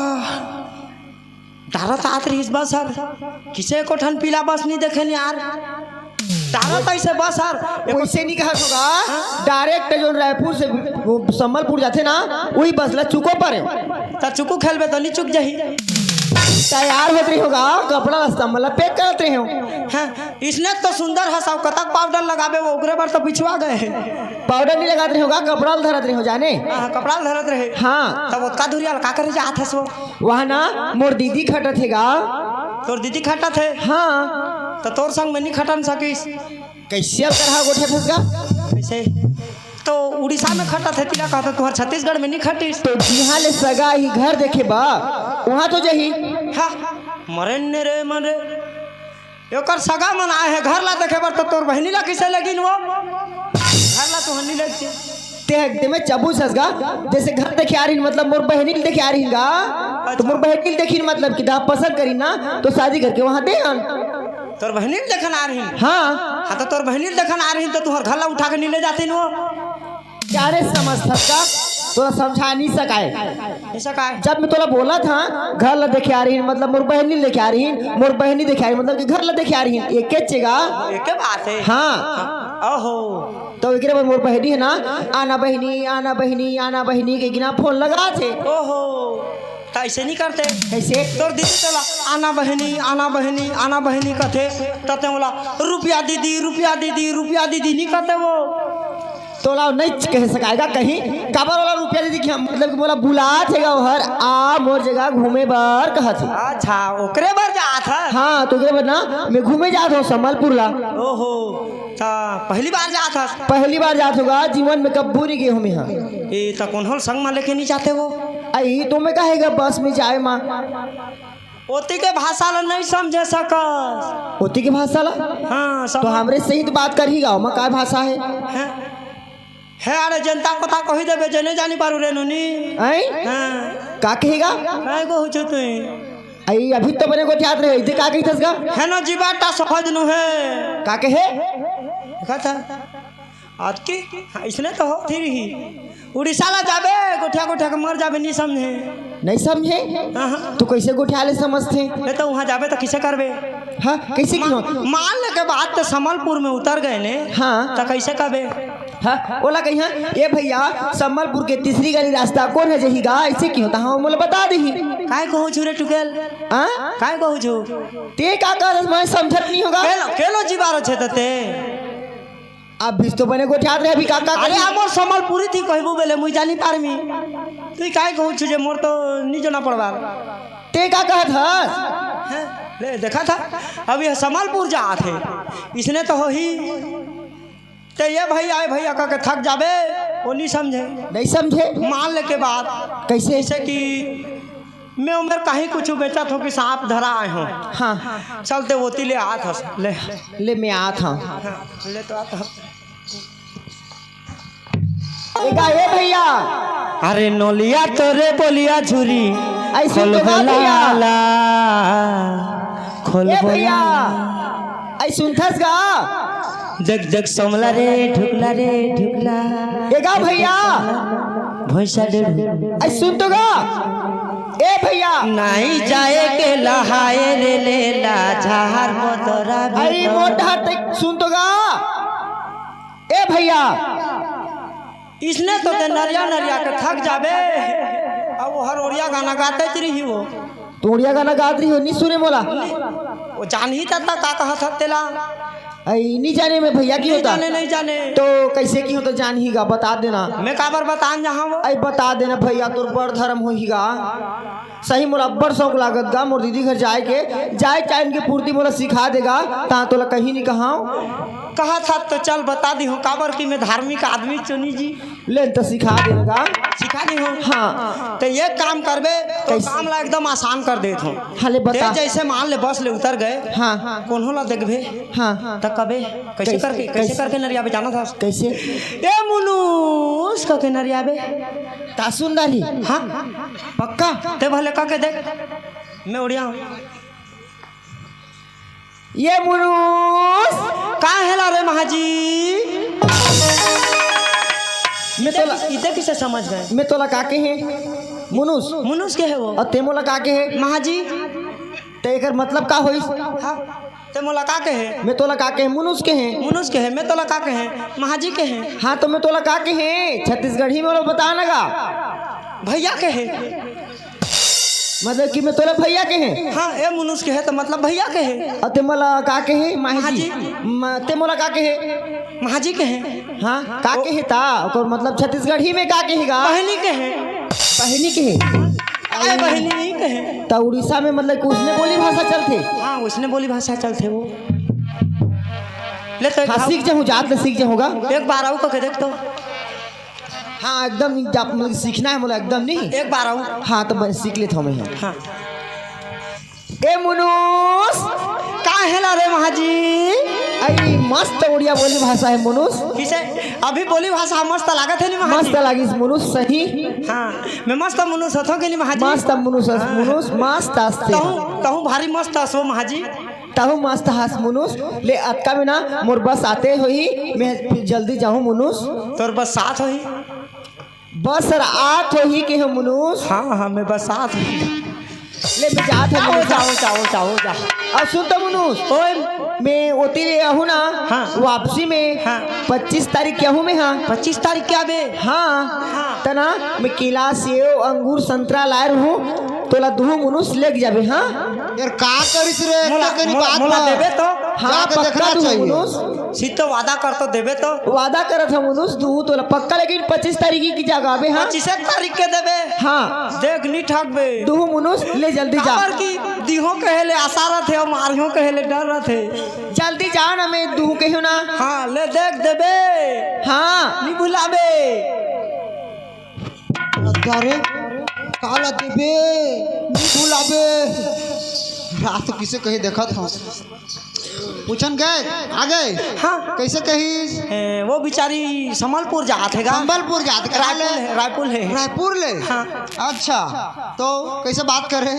डारत आत रहिस बस हर। किसे एको ठन पीला बस नहीं देखे यार। डारत ऐसे बस हर। वैसे नहीं कहा होगा। हाँ? डायरेक्ट जो रायपुर से वो संबलपुर जाते ना, वही बस ला चुको परे। त चुकू खेलबे तो नहीं चुक जाही। तैयार होत रही होगा, कपड़ा ला संबल ला पैक करत रहे हो। हाँ, इसने तो सुंदर हस, कतक पाउडर लगाबे वो, ओकरे बर तो पिछुआ गए। पाउडर नहीं लगात रहे होगा, कपड़ा ला धरत रहे हो जाने। हाँ, कपड़ा ला धरत रहे। हाँ। तब ओतका दूरिया ला का करे जात हस वो? वहाँ ना मोर दीदी खटत हे गा। तोर दीदी खटत हे? हाँ। तो तोर संग में नहीं खटन सकिस? कैसे अब तरह गोठे फंस गा? कैसे? तो उड़ीसा में खटत हे, तिला कहता तुहर छत्तीसगढ़ में नहीं खटिस। तो जिहाँ ले सगा ही घर देखे बा, वहाँ तो जही। हाँ, मरे ने रे मन रे। ओकर सगा मन आए हे घर ला देखे बर, तो तोर बहिनी ला किसे लगिन वो? घर ला तो हन्नी लग के। ते एकदमे चबूस हस गा, जैसे घर देखे आ रही, मतलब मोर बहिनी ल देखे आ रही गा। तो मोर बहिनी ल देखी, मतलब कि दा पसंद करी ना, तो शादी करके वहाँ दे आन। तोर बहिनी ल देखन आ रही? हाँ। हाँ, तो तोर बहिनी ल देखन आ रही, तो तुहर घर ला उठा के नहीं ले जाती न वो। क्या रे समझ थस का? तोला समझा नहीं सकाए। नहीं सकाए। जब मैं तोला बोला था, घर ला देखे आ रही, मतलब मोर बहिनी ल देखे आ रही, मोर बहिनी देखे आ रही, मतलब कि घर ला देखे आ रही, एक के चेगा। एक के बात है। हाँ। ओहो। तो एकरे बर मोर बहिनी है ना, आना बहिनी, आना बहिनी, आना बहिनी के गिना फोन लगा थे। ओहो, त ऐसे नहीं करते। कैसे? तोर दीदी तोला आना बहिनी, आना बहिनी, आना बहिनी कहते, त ते मोला रुपया दीदी, रुपया दीदी, रुपया दीदी नहीं कहते वो। तोला नहीं कह सकाएगा कहीं, काबर वाला रुपया दीदी कि हम, मतलब कि मोला बुला थे गा हर, आ मोर जगह घूमे बर कहत हे। अच्छा, ओकरे बर जात हस? हाँ, तो ओकरे बर ना, मैं घूमे जात हूँ संबलपुर ला। ओहो। त पहली बार जात हस? पहली बार जात होगा, जीवन में कब्बो नहीं गए हूँ मैं। ए, त कोन्हो ल संग में लेके नहीं जाते वो? आई तो मैं कहेगा बस में जाए माँ। ओती के भाषा ला नहीं समझे सकस। ओती के भाषा ला? हाँ, तो समझ। हमरे सही तो बात करही गाँव में, काय भाषा है? हैं? हे अरे जनता को था कही देबे, जने जानी पारू रे नोनी। आई? हाँ। का कहेगा? काय कहू छु तुई? आई, अभी तो बने गोठियात रहे, इते का कहिथस गा? है ना जीवा टा सहज नु है। का कहे? देखा था। आज की, हाँ, इसने तो हो फिर ही। उड़ीसा ला जाबे, गोठिया गोठिया के मर जाबे, नहीं समझे। नहीं समझे? हाँ, हाँ। तू कैसे गोठिया ले समझते? नहीं तो वहाँ जाबे तो किसे करबे? हाँ, कैसे मा-, क्यों? मान ले के बात तो संबलपुर में उतर गए ने। हाँ। तो कैसे कहबे? हाँ, ओला कही, हाँ, ए भैया, संबलपुर के तीसरी गली रास्ता कोन हे जही गा? ऐसे की होता? हाँ, मोला बता दही। काय कहू छु रे टुकेल? हाँ? काय कहू छु? ते का कर, मैं समझत नहीं होगा। केलो, केलो जीवारो छे त ते। अब बीच तो बने गोठियात रहे, अभी का, का अरे, कही? हमर संबलपुरी थी कहबू बेले, मुई जानी पारमी। तू काय कहू छु जे मोर तो नहीं जाना पड़वा। ते का कहत हस? हैं? ले, देखा था? अब यह संबलपुर जात हे। इसने तो हो ही। ते ये भैया, ए भैया कह के थक जाबे, वो नहीं समझे। नहीं समझे? मान ले के बात। कैसे? जैसे कि मैं उम्र कहीं कुछ बेचत हो कि सांप धरा आए हो। हाँ। चलते वोती ले आत हस। ले। ले मैं आत हूँ। हाँ, ले तो आत हस। एगा ए भैया। अरे नोलिया तोरे बोलिया झुरी। ऐसे तो गा भैया। खोल ए भैया। बोला। ऐ सुनथस गा? जग जग सोमला रे, ढुकला रे, ढुकला। ए गा भैया। भैंसा डेढ़। ऐ सुन तो गा? ए भैया। नहीं जाए के लहाए रे लेला, झार मोतरा अरे भी मोटा ते सुन तो गा? ए भैया। इसने तो ते नरिया नरिया के थक जाबे। अब वो हर ओरिया गाना गाते रही वो। तो ओड़िया गाना गात रही हो, नहीं सुने मोला? वो जानही ता, ता का कहत हस तेला? आई, नहीं जाने मैं भैया की नहीं होता। जाने, नहीं जाने। तो कैसे की हो तो जानही गा, बता देना। मैं काबर बतान जहाँ वो? आई, बता देना भैया, तोर बड़ धर्म होही गा। सही मोला अब्बड़ शौक लागत गा, मोर दीदी घर जाए के, जाए टाइम के पूर्ति मोला सिखा देगा, ता तोला कहीं नहीं कहाओ। कहा था तो चल बता दी हूँ, काबर कि मैं धार्मिक आदमी चुनी जी। ले तो सिखा देगा। सिखा दी हूँ। हाँ। तो ये काम करबे तो कैसे? काम ला एकदम आसान कर देत हूँ। हाँ, ले बता। ते जैसे मान ले बस ले उतर गए। हाँ। कोनो ला देखबे। हाँ। तो कबे कैसे कैसे? करके, कैसे कैसे? करके नरियाबे जाना था? कैसे? ए मुनुस कह के नरियाबे। ता सुंदर ही। हाँ। पक्का? ते भले कह के देख, मैं उड़िया हूँ। ये मुनुस। का हेला रे महाजी? मैं तोला इते किसे समझ गए? मैं तोला का कहे? मुनुस। मुनुस के है वो? और ते मोला का कहे? महाजी। ते एकर मतलब का होइस? हाँ, ते मोला का कहे? मैं तोला का कहे? मुनुस के है। मुनुस के है, मैं तोला का कहे? महाजी के है। हाँ, तो मैं तोला का कहे? छत्तीसगढ़ी में मोला बता ना गा। भैया के है। मतलब कि मैं तोला भैया के हैं? हाँ, ए मुनुस के है तो मतलब भैया के है। अते मोला का के है? माही जी। माही जी। म-, ते मोला का के है? महाजी के है। हाँ, का के है ता? ओकर मतलब छत्तीसगढ़ी में का के है गा? बहनी के है। बहनी के है? अरे बहनी नहीं के है। ता उड़ीसा में मतलब कि उसने बोली भाषा चलथे? हाँ, उसने बोली भाषा चलथे वो। ले तो एक हाँ, भाव सीख जाहूँ, जात ले सीख जाहूँ गा। एक बार आऊ कह के देख तो। हाँ, एकदम जा-, मतलब सीखना है मोला एकदम नहीं। एक बार आऊ। हाँ, तो मैं सीख लेता हूँ मैं। हाँ। ए मुनुस। का हेला रे महाजी? अई मस्त उड़िया बोली भाषा है मुनुस। किसे? अभी बोली भाषा मस्त लागत है नी महाजी? मस्त लागिस मुनुस सही। हाँ, मैं मस्त मुनुस हथों के नी महाजी? मस्त मुनुस हस-, हाँ। मुनुस मस्त हस्ते। तहूँ, तहूँ भारी मस्त हस वो महाजी। तहूँ मस्त हस मुनुस। ले अतका में ना मोर बस आते होही, मैं फिर जल्दी जाहूँ मुनुस। तोर बस सात होही। बस हर आत होही के हो मुनुस। हाँ, हाँ, मैं बस आत होही। ले, मैं जात हूँ जाओ, मुनुस। जाओ, जाओ, जाओ, जाओ। अब सुन तो मुनुस। ओए। मैं ओती ले आहूँ ना, हाँ। वापसी में हाँ। पच्चीस तारीख के आहूँ मैं, हाँ। पच्चीस तारीख के आबे? हाँ। हाँ। तना मैं केला, सेव, अंगूर, संतरा लाए रहूँ, तोला दुहू मुनुस लेके जाबे, हाँ। यार, का करिस रे? मोला, इतना कनी मोला, बात मोला बा। देबे तो? हाँ, जाके पक्का देखना दुहू चाहिए। मुनुस। सीतो वादा कर तो देबे तो? वादा करत हूँ मुनुस, दुहू तोला पक्का, लेकिन पच्चीस तारीख की जगह बे, हाँ? पच्चीस तारीख के देबे? हाँ। देख, नी ठगबे। दुहू मुनुस, ले जल्दी जा। काबर की दिहो कहे ले आशा रथे अउ मारिहो कहे ले डर रथे। जल्दी जा ना, मैं दुहू कहियो ना। हाँ, ले देख देबे। हाँ। नी भुलाबे। अरे, काला देबे, नी भुलाबे। रात किसे कही देखत हूँ। पूछन गए, आ गए? हाँ। कैसे कहिस? ए, वो बिचारी संबलपुर जात हे गा। संबलपुर जात, कहाँ ले? रायपुर हे, रायपुर हे। रायपुर ले? हाँ। अच्छा, तो कैसे बात करे?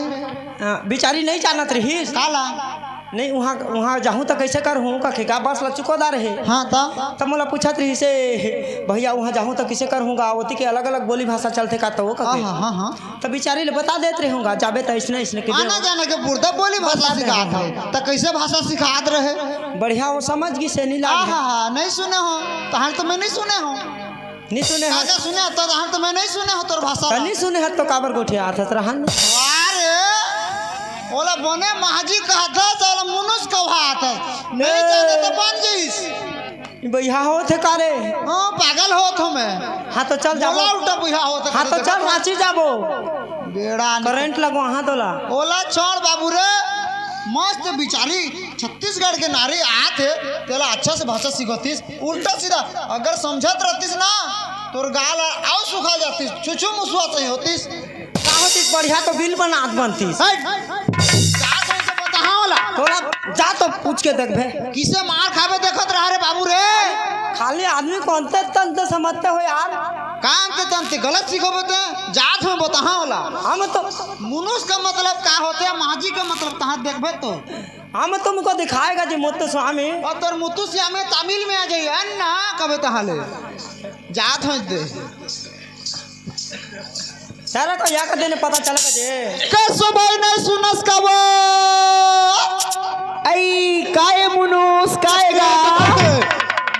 हाँ, बिचारी नहीं जानत रहिस। काला? नहीं, उहाँ, उहाँ जाहूँ त कैसे करहूँ, कखे का बस ला चुकोदा रहे। हाँ, त? त मोला पूछत रहिस, "ए, भैया, उहाँ जाहूँ त कैसे करहूँ गा? ओती के अलग-अलग बोली भाषा चलथे का त वो कखे?" हाँ, हाँ, हाँ, हाँ। त बिचारी ले बता देत रहूँगा, जाबे त अइसने, अइसने के आना देव। जाना के बुरदा बोली भाषा बता दे सिखात हमका। हे। त कैसे भाषा सिखात रहे? बढ़िया वो समझ गिस हे, नी लाग आहा, हे। हा, नहीं सुने हो। तहार तो मैं नहीं सुने हो। नहीं सुने हो। काका सुने हो, तो तहार तो मैं नहीं सुने हो तोर भाषा। त नहीं सुने हो तो काबर गोठियात हस रहन। वाह रे। ओला बने महाजी कहत हस, ओला मुनुस कहत हस। नहीं ए। जाने तो बन जइस। ई बइहा होत हे का रे? हाँ, पागल होत हो मैं। हाँ, तो चल जाबो। बोला उल्टा बइहा होत हे हाँ, तो चल राँची जाबो। बेड़ा नहीं। करंट लगवा हाँ तोला। ओला छोड़ बाबू रे, मस्त बिचारी छत्तीसगढ़ के नारी आत हे, तेला अच्छा से भाषा सिखोतिस, उल्टा सीधा अगर समझत रहतिस ना, तोर गाल अउ सुखा जातिस, छुछू मुसुआ सही होतिस। का होतिस, बढ़िया तो बिल बनात बनतिस। हट। का सही से बताहा ओला? तोला जा तो पूछ के देखबे। किसे मार खाबे देखत रहा रे बाबू रे? खाली आदमी को अंते तंते समझते हो यार। का अंते तंते? गलत सिखोबे ते? जात में बताहा ओला। हम तो मुनुस का मतलब का होथे, महाजी का मतलब तहाँ देखबे तो। हम तुमको दिखाएगा जी मुत्तुस्वामी। अउ तोर मुत्तुस्वामी तमिल में आ जाई, अन्ना कबे तहाँ ले। जात हो दे। सारा को या का देने पता चल के जे। कसो भाई नहीं सुनस का वो। आई, काय मुनुस, काय गा?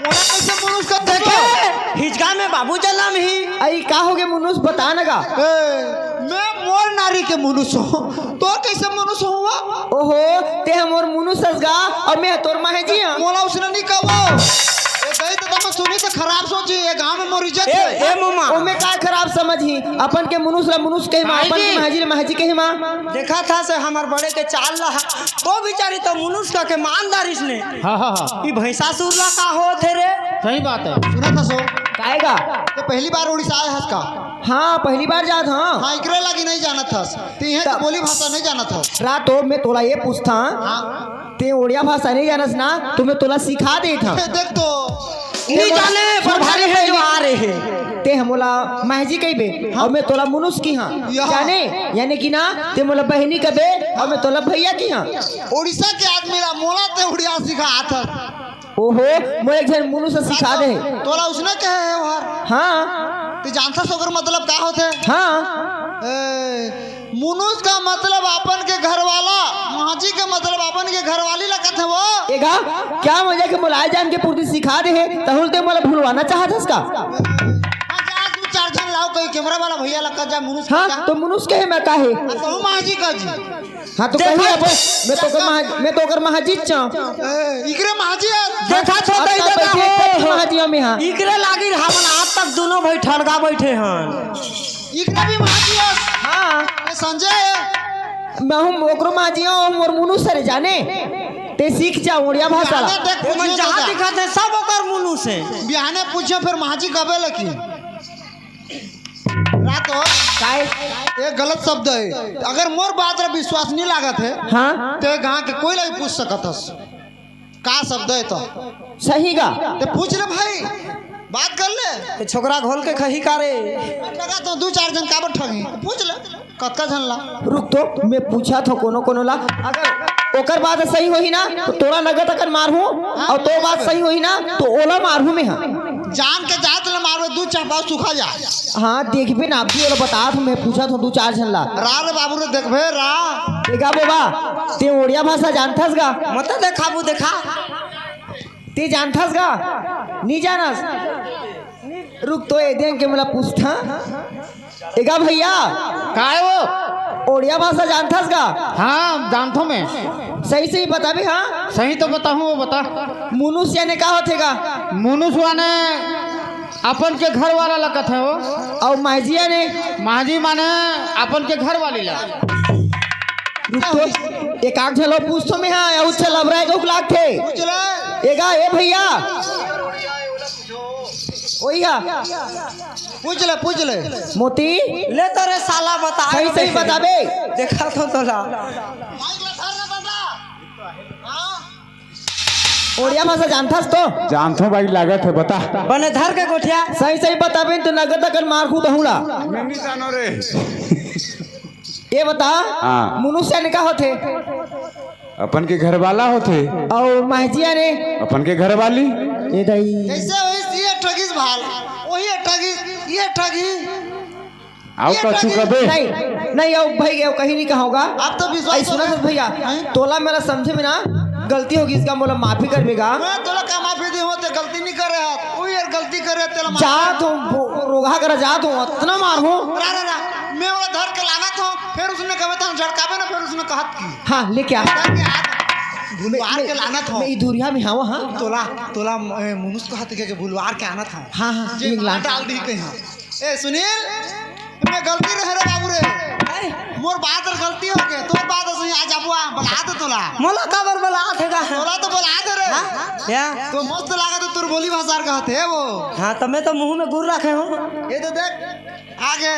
मोला कैसे मुनुस का देखे? हिजगा में बाबू जलम ही। आई, का होगे मुनुस, बता न गा। ए, मैं मोर नारी के मुनुस हूँ। तोर कैसे मुनुस हुआ? ओहो, ते ह मोर मुनुस हस गा, अउ मैं तोर माहे जी हूँ। मोला उसने नहीं कहो। ए, गई तो तुम सुनी तो खराब सोची, ये गाँव में मोर इज्जत ए, है। ए मोमा। ओमे का खराब समझी? अपन के मुनुस ला मुनुस कहे मा, अपन के महजी ला महजी कहे मा। देखा था से हमर बड़े के चाल ला, तो बिचारी तो मुनुस का के मान डारिस ने। हाँ, हाँ, हाँ। ई भैंसासुर ला का होत हे रे? सही बात है। सुना था सो। काएगा? तो पहली बार उड़ीसा आए हस का? हाँ, पहली बार जात हाँ। हाँ, इकरे लागी नहीं जानत हस। ते इहाँ के बोली भाषा नहीं जानत हस। रातो मैं तोला ये पूछता, हाँ। ते ओड़िया भाषा नहीं जानस ना, तो मैं तोला सिखा देत हँव। देख तो। नहीं जाने, पर भारी है जो आ रहे हैं। ते हमोला महजी कहिबे, हाँ। अउ मैं तोला मुनुस किहँव। जाने, यानी कि ना, ते मोला बहिनी कबे, अउ मैं तोला भैया किहँव। उड़ीसा के आदमी ला मोला ते उड़िया सिखात हस। ओहो, मोला एक झन मुनुस सिखा दे। तोला उसने कहे हे ओहर। हाँ। ते जानथस ओकर मतलब का होथे? हाँ। ए, मुनुस का मतलब अपन के घरवाला, महजी के मतलब अपन के घरवाली ला कथे वो। एगा, क्या मजा के मोला जान के पूर्ति सिखा दे हे, तहुल ते मोला भुलवाना चाहत हस का? हाँ, जा दू चार झन लाओ, कहीं कैमरा वाला भैया ला कह जा, मुनुस हाँ, कह जा। तो मुनुस कहे मैं का हे? हाँ, तो महजी कह जी। हाँ, तो कही अब, मैं तो ओकर महा-, मैं तो ओकर महजी चा। ए, इकरे महजी है। देखा तो अब दई तक देता बैठे, हो। तब तो महजी हम यहाँ। इकरे लागी हमन आज तक दोनों भाई ठड़गा बैठे हैं। इकरा भी महजी हस। हाँ। ए, संजय। मैं हूँ ओकरो महजी हूँ, मोर मुनुस हरे जाने। ते सीख जा ओड़िया भाषा ला। बिहाने देख, ए, मैं पूछियो जहाँ तो जा। दिखाते सब ओकर मुनुस हे। बिहाने पूछियो, फिर महजी कबे लकी। रातो। काय? ये गलत शब्द है। अगर मोर बात ला विश्वास नहीं लागत है, हाँ। ते गाँव के कोई ला भी पूछ सकत हस। का शब्द है तो? सही गा। ते पूछ ले भाई, बात कर ले। ए छोकरा घोल के खही का रे? लगा तो दू चार झन काबर ठगी, पूछ ले, कतका झन ला। रुक तो, मैं पूछत हँव कोनो कोनो ला। अगर ओकर बात सही होही ना, तो तोला नगद अकन मारहूँ, अउ तोर बात सही होही ना, तो ओला मारहूँ मैं हा। जान के जात ले मारबे, दू चार पाँव सूखा जा। हाँ, देखबे ना, अभी ओला बतात हँव, मैं पूछत हँव दू चार झन ला। रा रे बाबू रे, देखबे रा। देखा बाबा, ते ओड़िया भाषा जानथस गा? मत देखाबू, देखा। ते जानथस गा? नी जानस? रुक तो, ए देख के मोला पूछत हँव। एगा भैया। काय वो? ओड़िया भाषा जानथस गा? हाँ, जानथों मैं। सही सही बताबे, हाँ? सही तो बताहूँ, वो बता। मुनुस याने का होथे गा? मुनुस माने अपन के घर वाला ला कथे वो। अउ महजी याने? महजी माने अपन के घर वाली ला। रुक तो, एक आध झन ला पूछत हँव मैं, हाँ, अउ अच्छा लबरा एगो लागथे। पूछ ले। एगा, ए भैया। ओइया। पूछ ले, पूछ ले। मोती। ले तो रे साला, बता। सही, सही बताबे। देखा तो तोला। ओड़िया भाषा जानथस तो? जानथों भाई, लागत हे, बता। बने धर के गोठिया। सही, सही बताबे, तो नगद अकन मारहूँ तहूँ ला। मैं नहीं जानो रे। ये बता, हाँ। मुनुस याने का होथे? अपन के घरवाला होथे। अउ महजी याने? अपन के घरवाली। ए दाई। कैसे होइस ये ठगिस भाल? वही ठगिस, ये ठगी। अउ ये कछु ठगी। कबे? नहीं, नहीं, अउ भाई, अउ कहीं नहीं कहूँगा। अब तो विश्वास अई, सुना हो गया। सत भैया, हैं? तोला मेरा समझे में ना गलती होगे, इसका मोला माफी करबे गा। मैं तोला का माफी देहूँ, ते गलती नहीं करे हस। वो यार गलती करे, तेला माफी। जात हँव, बो-, रोगहा करा जात हँव, अतना मारहूँ। रा, रा, रा। मैं ओला धर के लानत हँव, फिर उसने कबे तो झड़काबे ना, फिर उसने कहत की। हाँ, लेके आ। धर के हाथ भुलवार मैं, के लानत हँव। मैं ई दुरिहा में हँव, हाँ। तोला, तोला, ए, मुनुस कहत के, के भुलवार के आनत हँव। हाँ, हाँ, जे ये मार लान। डाल दी कहीं। ए, सुनील, मैं गलती रहे रे बाबू रे। हैं? मोर बात रे गलती होगे, तोर बात सही आ जाबो, आ, बला दे तोला। मोला काबर बला थे गा? तोला तो बला दे रे। हाँ? या? तो मस्त लागत हे तोर बोली भाषा कहत हे वो। हाँ, तो मैं तो मुँह में गुर रखे हँव। ये तो देख, आगे।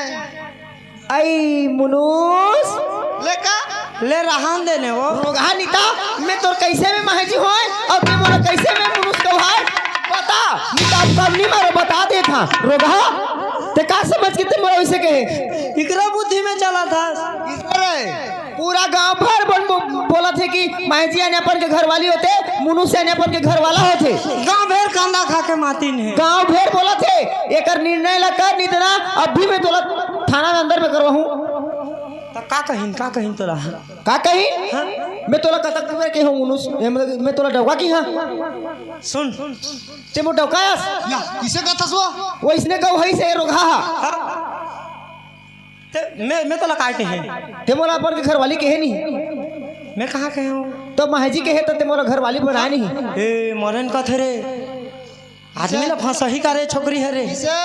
अई मुनुस। ले का? ले रहन दे ने वो। रोगहा निता, मैं तोर कैसे में महजी होय, अउ ते मोला कैसे में मुनुस कहाय? बता, निता अब कब नहीं मारो, बता देत हँव। रोगहा, ते का समझ के ते मोला वैसे कहे? इकरा बुद्धि में चलत हस। इधर है। पूरा गांव भर बन बो-, बोलत हे कि महजी याने अपन के घरवाली होथे, मुनुस याने अपन के घरवाला होथे। गांव भर कांदा खा के मातिन हे। गांव भर बोलत हे, एकर निर्णय ला कर, नहीं तो ना अभी मैं तोला थाना में अंदर में करवाहूँ। त का कहिन, का कहिन तोला? का कहिन? हाँ? मैं तोला कतक बेर कहे हँव मुनुस, मैं, मैं तोला डौका किहँव। सुन। ते मोर डौकायस? या, किसे कहथस वो? वो इसने कहू हइसे रोगहा। हाँ? ते, मैं, मैं तोला काय कहे? ते मोला अपन के घरवाली कहे नहीं। मैं कहाँ कहे हँव? तो महजी कहे त ते मोला घरवाली बनाय नहीं। ए, मरन कथे रे। आदमी ला फंसही का रे, छोकरी हरे। किसे?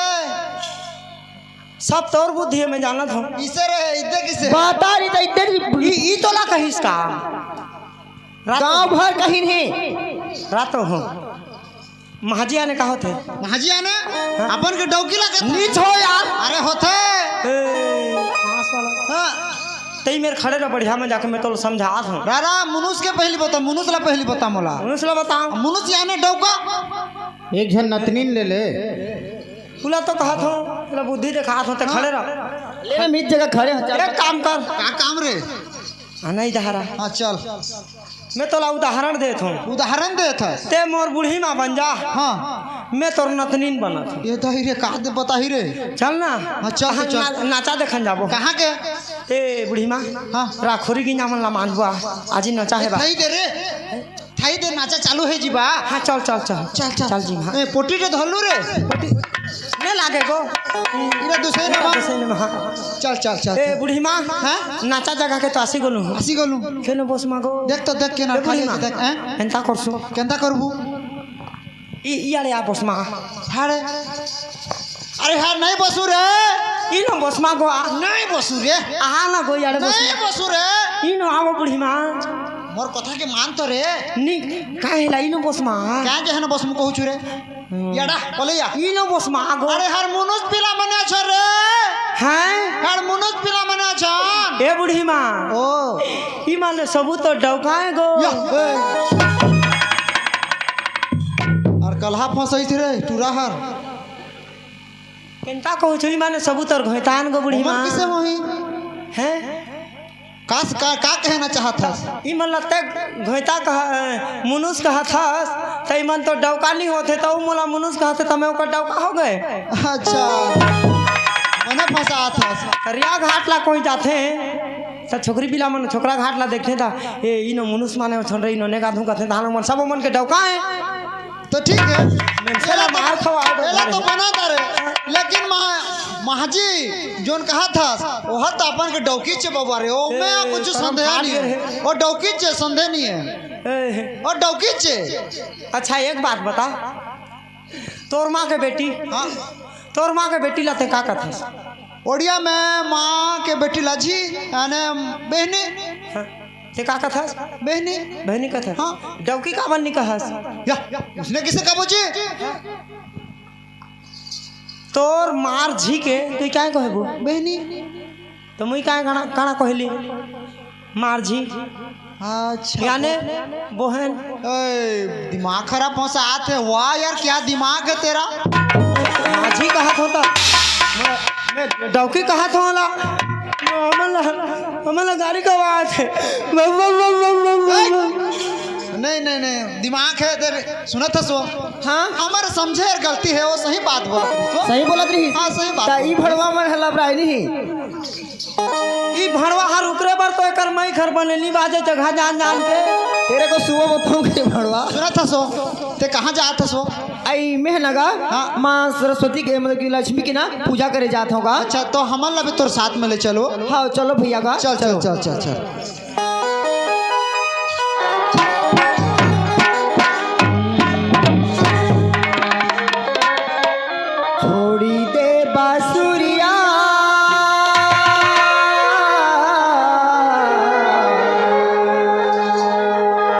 सब तोर बुद्धि हे, मैं जानत हूँ। इसे रहे, इद्दे किसे? बता रही तो इद्दे नहीं। ई, ई तोला कहिस का? रात गाँव भर कहिन हे। रात हो। महाजी आने का होथे? महाजी आने? हाँ। अपन के डौकी ला कहथे। नीच हो यार। अरे होथे। ए, पास वाला। हाँ। तई मेर खड़े रह बढ़िया में जाके मैं तोला समझात हूँ। रारा, मुनुस के पहली बता, मुनुस ला पहली बता मोला। मुनुस ला बता। मुनुस याने डौका। एक झन नतनीन ले ले। उला तो कहत हूँ, उला बुद्धि देखात हूँ, ते खड़े रह। ले ना, मित जगह खड़े हो, चल। एक काम कर। का काम रे? आ, नहीं दहारा। हाँ, चल। मैं तोला उदाहरण देत हूँ। उदाहरण देत हस? ते मोर बूढ़ी माँ बन जा। हाँ। मैं तोर नतनीन बनत हूँ। ये दही रे, का दे बताही रे? चल ना। हाँ, चल, हाँ, चल। ना-, नाचा देखन जाबो। कहाँ के? ए, बूढ़ी माँ। हाँ। राखोरी गिंजा मन ला मानबो आ। आज ही नाचा हे बा। थाई दे रे। थाई दे, नाचा चालू हे जी बा। हाँ, चल, चल, चल। चल, चल। चल जी, हाँ। ए, पोटी तो धोलू रे। पोटी। नहीं लागे गो। इरा दूसरे ना इरा बा। दूसरे ना, हाँ। चल, चल, चल, ए, चल। बूढ़ी माँ। हाँ? नाचा जगह के तो आसी गोलू। आसी गोलू। केनो बस मागो। देख तो देख के ना ए, बूढ़ी खाली माँ। देख, हैं? एंता करसु। केंता करबू? ई, ई आड़े आ बस माँ। हारे। अरे हार नहीं बसू रे। ई नो बस मागो आ। नहीं बसू रे। आ ना गो यार बस नहीं माँ। बसू रे। ई नो आवो बूढ़ी माँ। मोर कथा के मान तो रे। नी, काहे ला ई नो बस माँ। क्या जे है ना बस में कहू छु रे? हम्म। याडा, बोले या। ई नो बस माँ गो। अरे हर मुनुस पिला मने छ रे। हैं? हर मुनुस पिला मने छ। ए बूढ़ी माँ। ओ। ई माने सबू तो डौकाए गो। या। और कलहा फंसई थे रे, टूरा हर। केंता कहू छु, ई माने सबू तोर घोइतान गो बूढ़ी ओमन माँ। किसे होही? हैं? का, का, का कहना चाहत हस? ई मन लत्ते घोइता कह, मुनुस कहत हस, त ई मन तो डौका नहीं होथे, त ऊ मोला मुनुस कहथे, त मैं ओकर डौका हो गए। अच्छा, मने फंसात हस। रिया घाट ला कोई जाथे, त छोकरी पिला मन छोकरा घाट ला देखथे, त ए, ई नो मुनुस माने छोड़ रही, इन्होंने का धुन कहथे, त हम मन सब मन के डौका है। तो ठीक है। मनसे ला मार खवा दो एला तो घरे। बना था रे। लेकिन महा-, महाजी जोन कहा था, वो तो अपन के डौकी चे बाबा रे, ओ ए, मैं कुछ करम संदेह फाड़ नहीं गए है। हैं। वो डौकी चे संदेह नहीं है। ए। वो डौकी चे। अच्छा, एक बात बता, तोर माँ के बेटी, हाँ। तोर माँ के बेटी ला ते का कथस? ओडिया में माँ के बेटी ला जी, यानी बहनी। हाँ। ते का कथस? बहनी। बहनी कथस? हाँ। डौकी काबर नी कहस? या, उसने किसे कहा जी? तोर मार झी के, तू क्या कहबो? बहनी। तो मुई क्या कहना, कहना कहली? मार झी। अच्छा। याने बहन। ए, दिमाग खराब फंसा आत है। वाह यार, क्या दिमाग है तेरा? मार झी कहत होता। मैं, मैं डौकी कहत होला। हमला, हमला गाड़ी का आवाज है। नहीं, नहीं, नहीं, दिमाग है तेरे। सुनत हस वो? हाँ? हमर समझे और गलती है, वो सही बात बोलत रही। सही बोलत रही। हाँ, सही बात त ई बोलत रही। भड़वा मन हला बराई नहीं। ई भड़वा हर उकरे बर तो एकर माई घर बने नी बाजे जगह जान जान के। तेरे को सुबह बताऊं कि भड़वा। सुनत हस वो? ते कहाँ जात हस वो? आई मेहनगा हाँ। माँ सरस्वती के, मतलब कि लक्ष्मी की ना पूजा करे जात होगा। अच्छा, तो हमन ला भी तोर साथ में ले चलो। हाँ, चलो भैया का। चल, चल, चल, चल, चल।